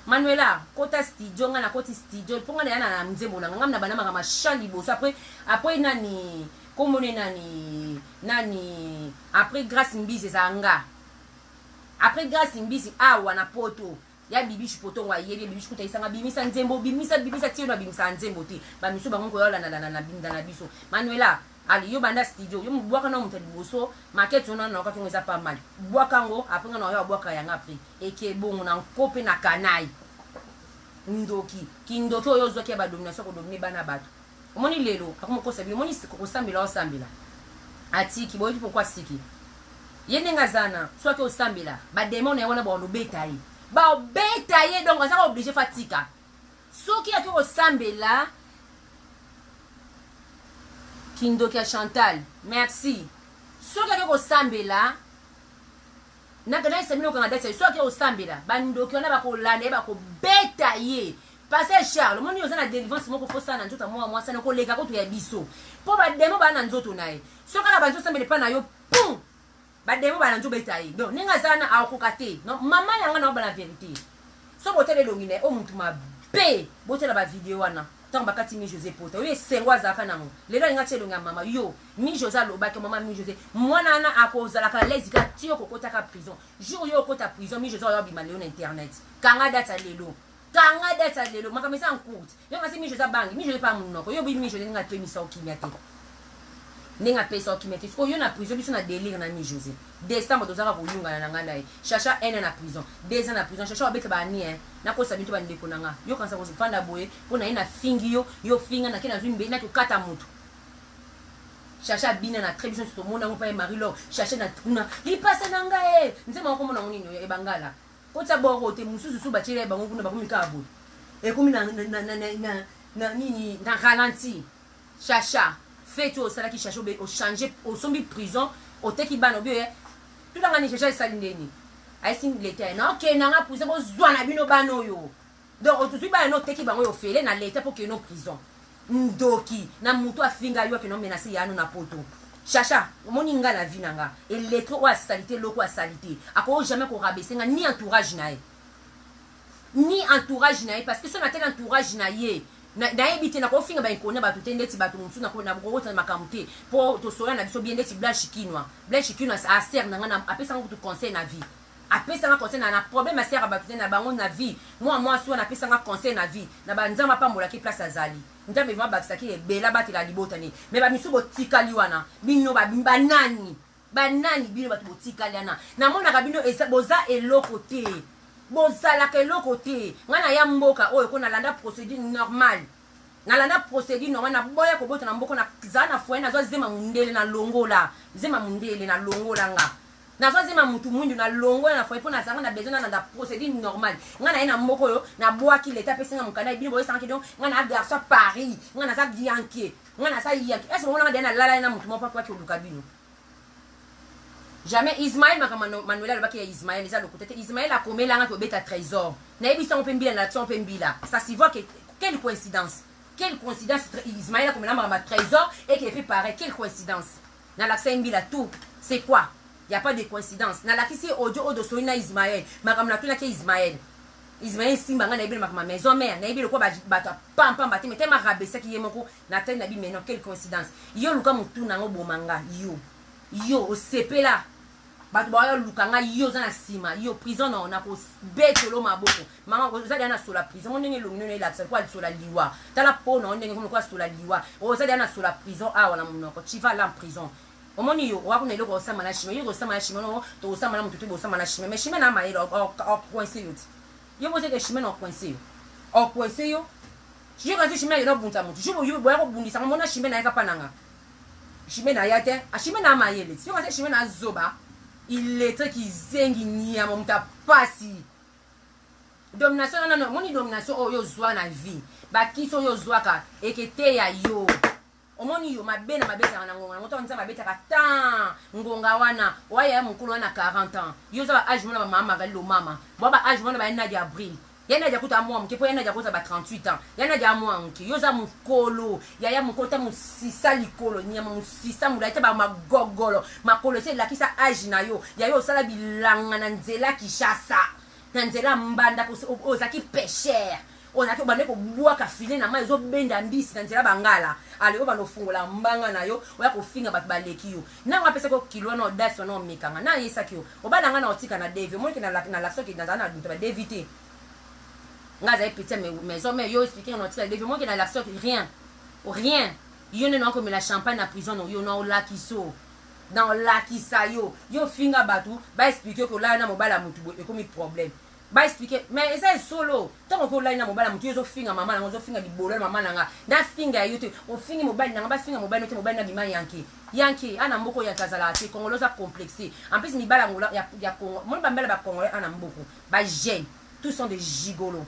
Speaker 1: Manuela kota studio nga nakoti studio po nga naya na nzembo na nga nga na banda makambo ya chant liboso après après nani Kombo ne nani nani après grace mbizi ezala nga après grace mbizi awa na poto ya bibiche potongo ayebi bibiche kuta isanga bimisa nzembo bimisa bimisa tiyo na bimisa nzembo te ba misu bango koya landa landa na binda na biso Manuela ali yo banda studio yo mubwaka na moto liboso maquette ona na okaki ngo eza pas mal bwaka ngo après nga na yo abwaka yanga après eke bongo na nkope na kanai ndoki kindoki oyo ozwaki ya ba domination ko dominer bana bato Omoni lelo akomi kokosa bino omoni kosambela osambela atiki boyebi pourquoi asiki ye ndenge aza na soki osambela ba demon na ye wana baolobeta ye baobeta ye donc azaka oblige fa atika soki ake kosambela kindoki ya chantal merci soki ake kosambela nayesa bino okanga date soki ake kosambela bandoki wana bakolanda ye bakobeta ye Pasteur Charles, omoni oza na delivrance moko faut sala na nzoto ya mwana mwasi wana koleka kutu ya biso. Po ba demon ba na nzoto na ye. Soki kaka banzo sambela epa na yo, pum! Ba demon ba na nzo beta ye. Donc ndenge aza wana akokoka te. Non, mama yanga na bana verite. Soki botala elongi na ye, oyo mutu mabe. Botala ba video wana. Tango bakati Mi Jose pota. Oyo esengo azalaka nango. Lelo alinga atia elongi ya mama. Yo, Mi Jose alobaki, mama Mi Jose, mwana wana akozalaka à l'aise kaka ti okokotaka prison. Jour yo okota prison, Mi Jose oyo abima lelo na internet. Kanga date ya lelo. Kanga date ya lelo makambo eza en cours yo kasi mijo eza bangi mijo epa munoko yo boyi mijo ndenge apemisa yo kimia te ndenge apesa yo kimia te sikoyo yo na prison biso na delire na mi Jose décembre tozaka koyungana na ngai na ye chacha un an na prison deux ans na prison chacha obeta ba ni hein nakosa binto bandeko na nga yo kanisa kozofanda boye mpo na ye nafingi yo yo finga nake nazwi mbeli nake kokata motu. Chacha abina na très biso nionso tomona yango pa ye Marie Laure Chacha na kuna lipasa na nga e nzembo yango komona yango nini ebangala kotia boro te mosusu su batiela ye bango kuna bakomi kaka boye ekomi na, na, na, na, na, na nini na ralenti Chacha feti oyo osalaki Chacha obe ochange osombi prison oteki bana obi oye tuna nga ni Chacha esali ndeni ayesi leta ye na okende na nga prison bozwa na bino bana oyo Donc ozui bana no oteki bango ofele na l'etat po keno prison. Ndoki na mutu afinga yo akende menacer ya no na poto. Chacha omoni nga na vie na nga illettre oyo salite loko ya salite ako jamais ko rabaisser nga ni entourage na ye. Ni entourage na ye parce que so na tali entourage na ye nayebi te nakofinga ba inconnu bato te ndeti bato mosusu nakokota na makambo te po tosola na biso bien ndeti Blanche Kinwa. Blanche Kinwa aser na nga apesanga kutu conseil na vie. Apesa nga conseil na na problème ya sœur ya batu te na bango na vie mua muasi wana apesa nga conseil na vie na ba nzambe apambola ki place azali nzambe vraiment abakisa ki ebele abatela libota ne mais ba misusu botikali wana bino ba ba nani ba nani bino batu botikali wana na monaka bino eza boza eloko te bozalaka eloko te nga na ya mboka oyo ko na landa procédure normale na landa procédure normale na boya kobota na mboko na zala na foyer nazwa zema mundele na longola zema mundele na longola nga Nazwa zemi ya mutu mwindu na longola na foyer po nazalaka na besoin nalanda procedure normale. Nga naye na mboka oyo na bwaki l'etat apesi nga mukanda bino boyesanga ke donc nga na garçon ya Paris, nga naza yanke, nga naza yanke. Est ce bomona nga dejà na lala na mutu moko po ake koluka bino? Jamais Ismaël makambo Manuela alobaki ya Ismaël eza lokuta te. Ismaël akomela nga ke obeta trésor. Nayebisi yango pe mbila na lakisi yango pe mbila. Ça s'y voit que quelle coïncidence? Quelle coïncidence Ismaël akomela makambo ya trésor et que pe pareil, quelle coïncidence? Nalakisa ye mbila tout c'est quoi? Ya pas de coïncidence. Nalakisi ye audio oyo tosoli na Ismaël. Makambo natunaki ye Ismaël. Ismaël Simba nga nayebi makambo ya maison mère, nayebi lokola bato ya pam pamba te mais tellement rabaissaki ye moko natali na bi mais non quelle coïncidence. Yo luka mutu na nga oboma nga yo. Yo osepela bato baya luka nga yo oza na sima yo prison na nakobetelo maboko mama oza deja na sola prison mo ndenge elongi nono elakisa lokola lisola liwa tala po na yo ndenge komi lokola sola liwa oza deja na sola prison awa na monoko tu vas aller en prison omoni yo owa kuna eloko osamba na chime yo kosamba na chime no tokosamba na motu te bosamba na chime mais chime na mayele ocoince yo ti yo bozeke chime na ocoince yo ocoince yo yo kasi chime akenda kobundisa motu yo boya kobundisa ngo mona chime na ye kapa nanga Chimene aya te ah chimene a mayele ti yoka se chimene azoba illettre kizengi nyama moto ya pasi domination nano omoni domination oyo ozwa na vie bakisi oyo ozwaka eketeya yo omoni yo mabe na mabe ezalaka na ngonga yango ntango nzambe abetaka tan ngonga wana oya ya mokolo wana 40 ans yo oza ba age mona bamama magali lomama boa ba age mona baya nadia abril Ya Nadia kutu amwa muke po ya Nadia akozala ba 38 ans. Ya Nadia amwa muke. Yo oza mukolo. Yaya mukolo ta musisa likolo nyama musisa mulayi ta ba magogolo. Makolo esi elakisa age na yo. Yaya osala bilanga na nzela Kinshasa. Na nzela Mbandaka ozalaki pecheur. Ozalaki obandaki kobwaka filet na mayi ozo benda mbisi na nzela bangala. Ale obanda ofungola mbanga na yo oya kofinga batu baleki yo. Nanga apesaki yo kilo wana audace wana omeka nga. Na yesaki yo. Obala nga na otika na devi. Omoni ke na lakisa yo ke nazala na mutu ya ba devi te. Nga azali petit ya maison mère yo expliquer nga na otika devi. Omoni ke na lakisa yo rien. Rien. Yo nde na komela champagne na prison no yo na olakiso. Na olakisa yo. Yo finga batu ba expliquer ko lala na mobali ya mutu boye ekomi problème. Ba expliquer mais eza solo. Tango ko lali na mobali ya mutu yo ozo finga mama na nga ozo finga libolo ya mama na nga. Na finga ya yo te. Ofingi mobali na nga ba finga mobali no te mobali na bima yanke. Yanke ana mboko yanke azalaka te congolais oza complexe en plus mibali angola ya, ya congo moni ba mibali ba congolais ana mboko ba jeune tous sont des gigolo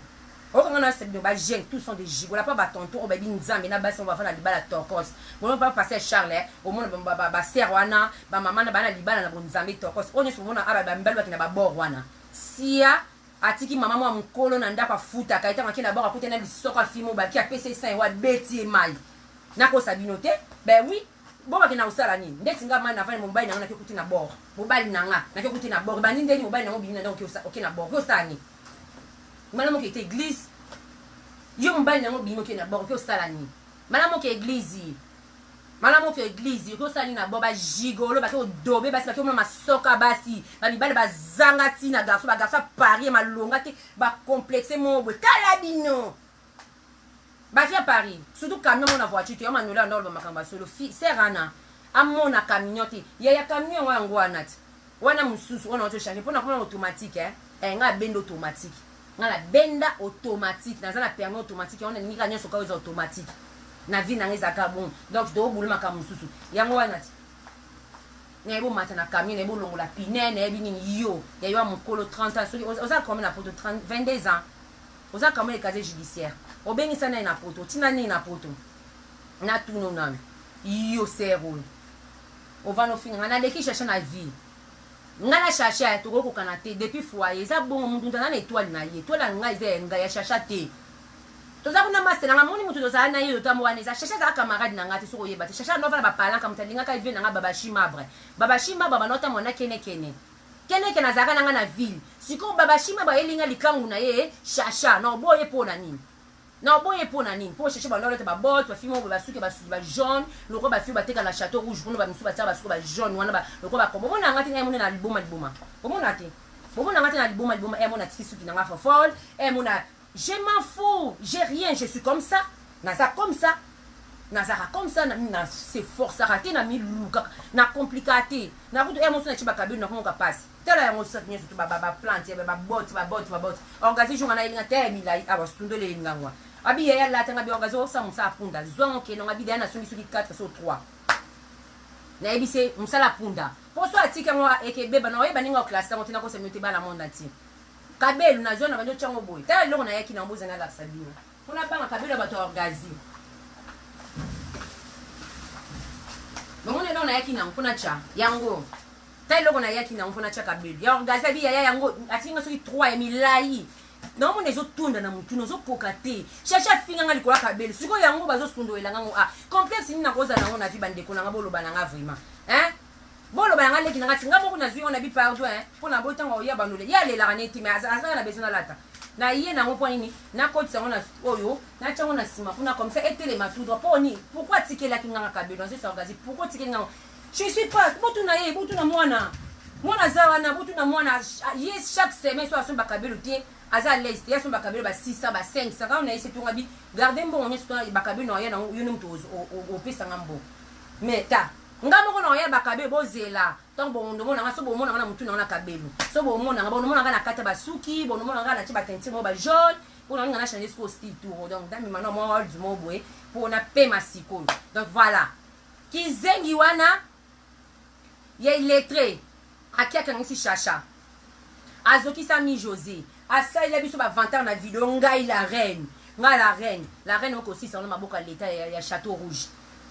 Speaker 1: okanga na sebino ba jeune tous sont des gigolo apa ba tonton oyo bayebi nzambe na basi bafanda libala tokos bono pa pasteur Charles omona ba ba, ba sœur wana ba mama na bana libala na bonzambe tokos oyo nyonso omona aba ba mibali bakenda ba bord wana sia atiki mama mwa mokolo na ndako afutaka ye ntango akenda bord akutani na lisoko afimo baki apesi ye 100 euro abeti ye mai nakosa bino te ben oui Bo bakenda kosala nini? Ndeti nga mayi navandi mobali nanga nake kuti na bord mobali nanga nake kuti na bord ebandi ndeni mobali nanga obimi na ndako oke na bord oke osala nini? Malamu oke te eglise yo mobali nanga obimi oke na bord oke osala nini? Malamu oke eglise malamu oke eglise oke osala nini na bord ba gigolo bake odobe basi bake omona masoka basi ba mibali bazanga tina garçon ba garçon ya paris ya malonga te ba complexe moko boye tala bino Ba vie ya Paris surtout camion mona voiture te ya Manuela anda oloba makambo ya solo fi sœur ana amona camion te yaya camion yango yango wana ti wana mususu wana ozo changer pona koma automatique eh eh nga benda automatique nga na benda automatique naza na permis automatique yango nalingi kaka nyonso kaka eza automatique. Na vie na nga ezalaka bongo. Donc tobulu makambo mosusu. Yango wana ti. Nayebi omata na camion, nayebi olongola pine, nayebi nini yo. Ya yo ya mokolo 30 ans, soki oza combien na poto 30 22 ans. Oza combien de casier judiciaire? Obengisa nani na poto? Otinda nini na poto? Na tuno nanu. Yo sœur oyo. Ovanda ofinga nga naleki Chacha na vie. Nga na Chacha tokoki kokana te depuis foyer eza bongo mutu mutu aza na etoile na ye. Etoile ya nga eza ya nga ya Chacha te. Toza kuna masta na nga moni mutu tozala na ye totambo wana eza Chacha azala camarade na nga te soki oyeba te Chacha nova na ba palanka mutu alingaka vie na nga Babashi Mabre. Babashi Mabre banda otambola na kene kene. Kene kene azalaka na nga na ville. Sikoyo Babashi Mabre ayeli nga likangu na ye Chacha na oboye po na nini? Na oboye po na nini? Po Chacha banda olata ba bottes ba fille moko boye ba suki ba suki ba jaune lokola ba fille bateka na chateau rouge kuna ba misusu batiaka ba suki ba jaune wana ba lokola ba kombo. Bomona nga te nga mona na liboma liboma. Bomona te. Bomona nga te na liboma liboma eh mona tiki suki na nga fofol eh mona Je m'en fous, j'ai rien, je suis comme ça, naza comme ça, nazalaka comme ça, na, na se forçaka te, na milukaka, na complikaka te. Na kutu eh mosu na chiba kabelo na komoka pasi. Tala yango sac nyonso to ba ba ba plante ba ba botte ba botte ba botte. Orgazi jour na elinga te milai awa stundole elinga ngwa. Abi yaya lata nga bi orgazi osa musa punda. Zwa ngo keno nga bi daya na songi soki 4 so 3. Nayebi se musala punda. Poso atiki yango ekebeba na oyeba ndenge oklase yango te nakosa mino te bana monde entier. Kabelu nazwa na bandi otya ngo boye tala eloko nayaki nango boza nalakisa bino mpo nabanga kabelu ya bato ya orgazi bomoni eloko nayaki nango mpo natya yango ta eloko nayaki nango mpo natya kabelu ya orgazi abi yaya yango atiki nga soki 3 ya milai naomona ezotunda na motu nazokoka te chacha afinga nga likolo ya kabelu sikoyo yango bazosundolela nga ngo a ah, complexe nini nakozala nango na vie bandeko na nga boloba na nga vraiment hein Boloba na nga leki na nga ti nga moko nazui yango na bi pardon hein pona boyi tango akoya bandole ye alelaka ne te mais azalaka na besoin nalata na ye nango po nini nakotisa yango na oyo natia yango na sima kuna comme ça etelema tout droit po nini pourquoi atikelaki nga nga kabelo nazo sargazi pourquoi otikeli nga je suis pas botuna ye botuna mwana mwana aza wana botuna mwana ye chaque semaine so asomba kabelo te aza à l'aise te ye asomba kabelo ba 600 ba 500 kaka na ye se tonga bi garde mbongo nyonso to bakabelo na ya nango yo nde moto opesa nga mbongo mais ta Nga moko na oya ba kabelo bozela tango bondomona nga so bomona nga na mutu na nga na kabelo so bomona nga bonomona nga na kata ba suki bonomona nga na tie ba teinture moko ba jaune po na linga na changer sikoyo style tour donc ndamema na mwa old moko boye po na pema sikoyo donc voilà kizengi wana ya illettré aki akangisi shasha azokisa mi jose asalela biso ba vantard na video ngai la reine ngai la reine la reine okosisa wana maboko ya leta ya, ya chateau rouge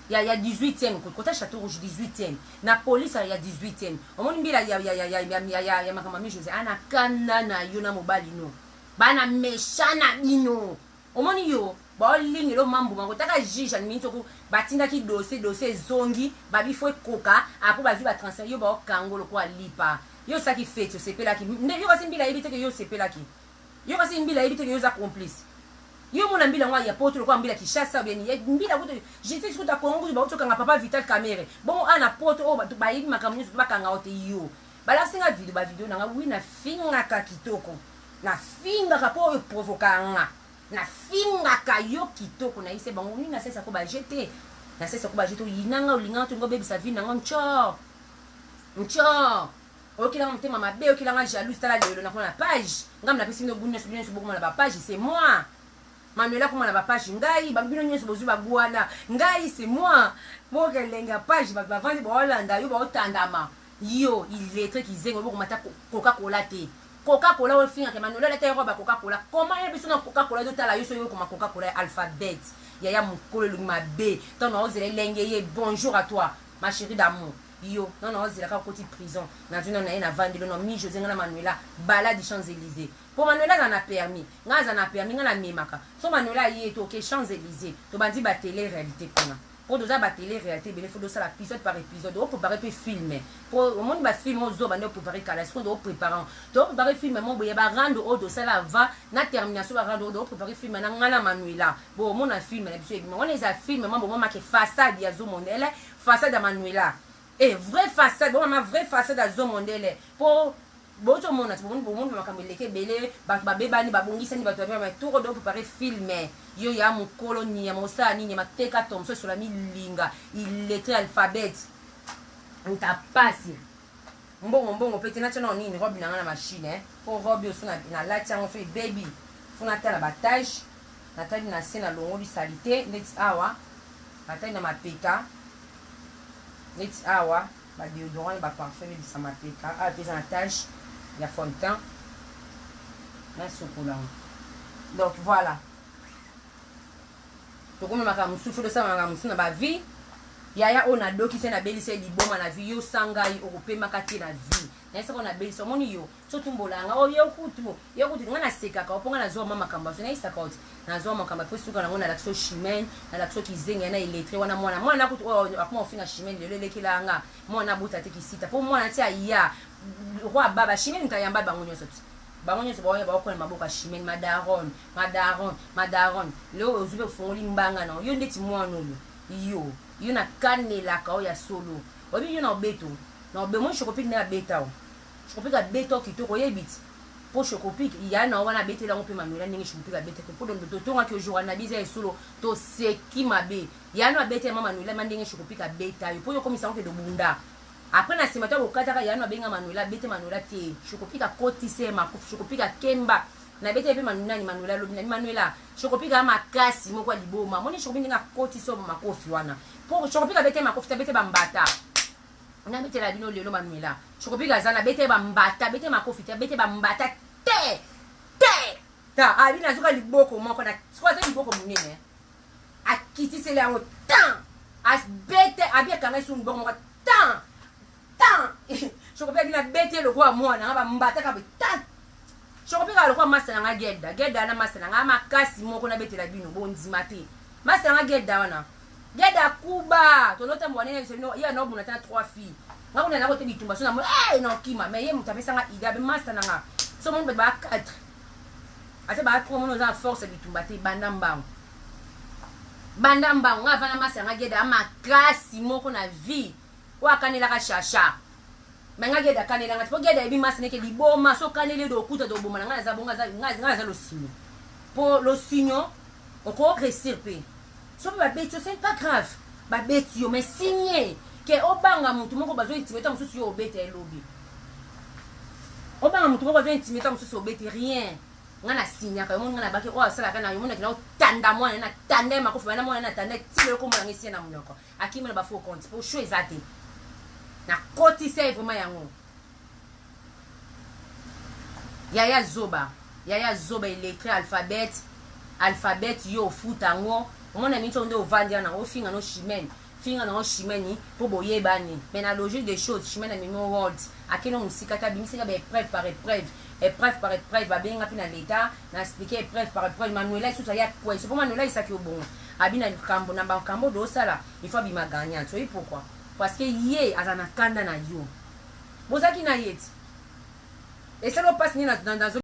Speaker 1: ya ya 18e kota chateau rouge 18e na police ya 18e omoni mbila ya ya ya ya ya ya, ya, ya makambo mi jose ana kanda na yo na mobali no bana mesha na bino Omoni yo baolingela yo mambuma kotaka juge ya minute oku batindaki dossier dossier ezongi babi faut ekoka apres bazwi ba transfert yo baokango lokola lipa yo osaki feti osepelaki nde yo kasi mbila ayebi te ke yo osepelaki yo kasi mbila ayebi te ke yo oza complice yo omona mbila yango ya poto lokola mbila Kinshasa ou bien mbila kutu justice kutu ya Congo kutu bauti okanga papa Vital Kamerhe bongo awa na poto oyo bato bayebi makambo nyonso bakanga yo te yo balakisi nga video ba video na nga wi nafingaka kitoko Na fingaka po oyo provoka nga. Na fingaka yo kitoko na yebisa bango nini na salisa ko ba jeu te. Na salisa ko ba jeu te oyina nga olinga nga tolinga obebisa vie na nga ntshor. Ntshor. Oyokela nga motema mabe oyokela nga jalouse tala lelo nakoma na page. Nga na pesi bino gout nionso bino nionso bokoma na ba page c'est moi. Manuela akoma na ba page ngai ba bino nionso bozui ba gout wana ngai c'est moi. Boyoka elengi ya page bato bavandi baolanda yo baotandama. Yo illettre kizengi oyebi komata coca cola te. Coca cola oyo fingaka Emanuel alata ye robe ya coca cola comment ye biso na coca cola totala yo soki okoma coca cola ya alphabet yaya mukolo elongi mabe tango na ozela elenge ye bonjour à toi ma chérie d'amour yo nano na ozela kaka okoti prison nazwi nano naye na vandelo na mi Jose nga na Manuela balade Champs Elysées po Manuela aza na permis nga aza na permis nga na memaka so Manuela aye toke Champs Elysées tobandi ba tele réalité kuna Po toza ba tele realite ebele faut tosala episode par episode o prepare pe film po omoni ba film oyo zoba nde o prepare kala sikoyo to prepare yango to prepare film moko boye ya ba rando oyo tosala avant na termination ba rando oyo to prepare film na nga na Manuela bo omona film na biso ebima wana eza film mwa bomo make façade ya zo mondele façade ya Manuela eh vrai façade bo mama vrai façade ya zo mondele po Bowuti omona ti bomoni bomoni makambo eleki ebele batu babebani babongisani batu babebani toko do prepare film yo ya mukolo niama osala nini niama teka thomson esola milinga illettre alphabet nta pasi mbongo mbongo pe te natia nao nini robe na nga na machine eh po robe oyo so nalati yango so ebebi fo natala ba tache natali na se nalongoli salite ndeti awa. Natali na mapeka neti awa ba deodorant na ba parfum ebebisa mapeka. Awa pe eza na tache ya fond de teint, nasokola yango. Donc voilà, tokomi makambo mosusu, fo tosala makambo mosusu na ba vie. Yaya oyo nadokisi ye, nabelisi ye liboma na vie. Yo sa ngai okopemaka te na vie nayesaka oyo nabelisi. Omoni yo so tumbola yanga oyo, yo kutu, yo kutu, ngai nasekaka mpo ngai nazwa ma makambo aso nayesaka oti nazwa makambo mpe suka nango. Nalakisi yo Chimene, nalakisi yo kizenge na illettré wana. Mwana, mwana kutu oyo akoma kofinga Chimene lelo, elekela nga mwana abuta te kisita mpo mwana ti aya roi baba Chimene, moto ayamba bango nyonso ti bango nyonso baoya baokona maboko ya Chimene. Madaron, madaron, madaron, leo ozwi mpe ofungoli mbanga na yo ndeti mwana oyo. Yo, yo nakanelaka oyo ya solo. Oyebi yo na obeto na obe moi Chocopik nde abeta o Chocopik, abeta o kitoko. Oyebi ti mpo Chocopik ya na wana abeteli yango mpe Manuela ndenge Chocopik abetaki mpo totongaki ojour wana biza esolo, toseki mabe. Ya no abeteli ma Manuela ma ndenge Chocopik abeta yo mpo yo okomisa yango kende obunda. Après na nsima to bokataka, ya no abenga Manuela, abete Manuela te. Chocopik akotisa ye makofi, Chocopik akemba nabeteli mpe nani Manuela alobi na Manuela, Chocopik aya makasi moko ya liboma. Moni Chocopik ndenge akotisa yo makofi wana mpo Chocopik abete makofi te, abete bambata. Nabetela bino lelo Manuela, Chocopik aza na bete bambata, abete makofi te, abete bambata te te ta. Abi nazoka liboko moko na siko aza liboko monene, akitiseli yango tan, abete abi akanga esu liboko moko tan tan. Chocopik abi nabete lokola mwana nga bambata kaka tan. Chocopik kaka lokola masa na nga Gelda. Gelda na masa na nga makasi moko, nabetela bino bondima te. Masa na nga Gelda wana, Gelda kuba tonotambola ndenge biso bino ye anaobuna ta na trois filles. Nga kuna nako te bitumba so na mo naokima, mais ye moto apesanga idée abe masa na nga so moni bato baa 4 ate baa 3, moni oza na force ya bitumba te, banda mbango, banda mbango. Nga avanda masa na nga Gelda makasi moko na vie oyo akanelaka Shasha, me nga Geda akanelanga te mpo Geda ayebi masi neke liboma. So okaneli yo dokuta toboma na ngai. Naza bongo, ngai naza losinyo mpo losinyo oko réussir mpe so mpe babeti yo, c'est pas grave. Babeti yo, mais signe ke obanga motu moko bazo intime ta mosusu yo obeta elobi obanga motu moko bazo intime ta mosusu obeti rien. Ngai nasignaka yo moni ngai nabaki oyo asalaka na yo monaki na otanda mwana na tanda ye makofi bana mwana na tanda ti lelo komona ngai esie na monoko akimi na bafaux compte po show eza te. Nakotisa ye vraiment yango. Yaya zoba, yaya zoba, illettré, alphabet, alphabet. Yo ofuta yango omona mingi nde ovandi wana ofinga no Chimene, finga nango Chimene mpo boyebani. Mais na logique des choses, Chimene amemi world, akende mosika te, abimisaka ba épreuve par épreuve, épreuve par épreuve. Babenga mpe na l'état na expliquer épreuve par épreuve. Manuela lisusu aya kwesi mpo Manuela ayisaki yo bongo abi na likambo na makambo oyo osala, il faut abima gagnante. Oyi pourquoi? Parce que ye aza na kanda na yo, bozalaki na ye ti esali opasi nde.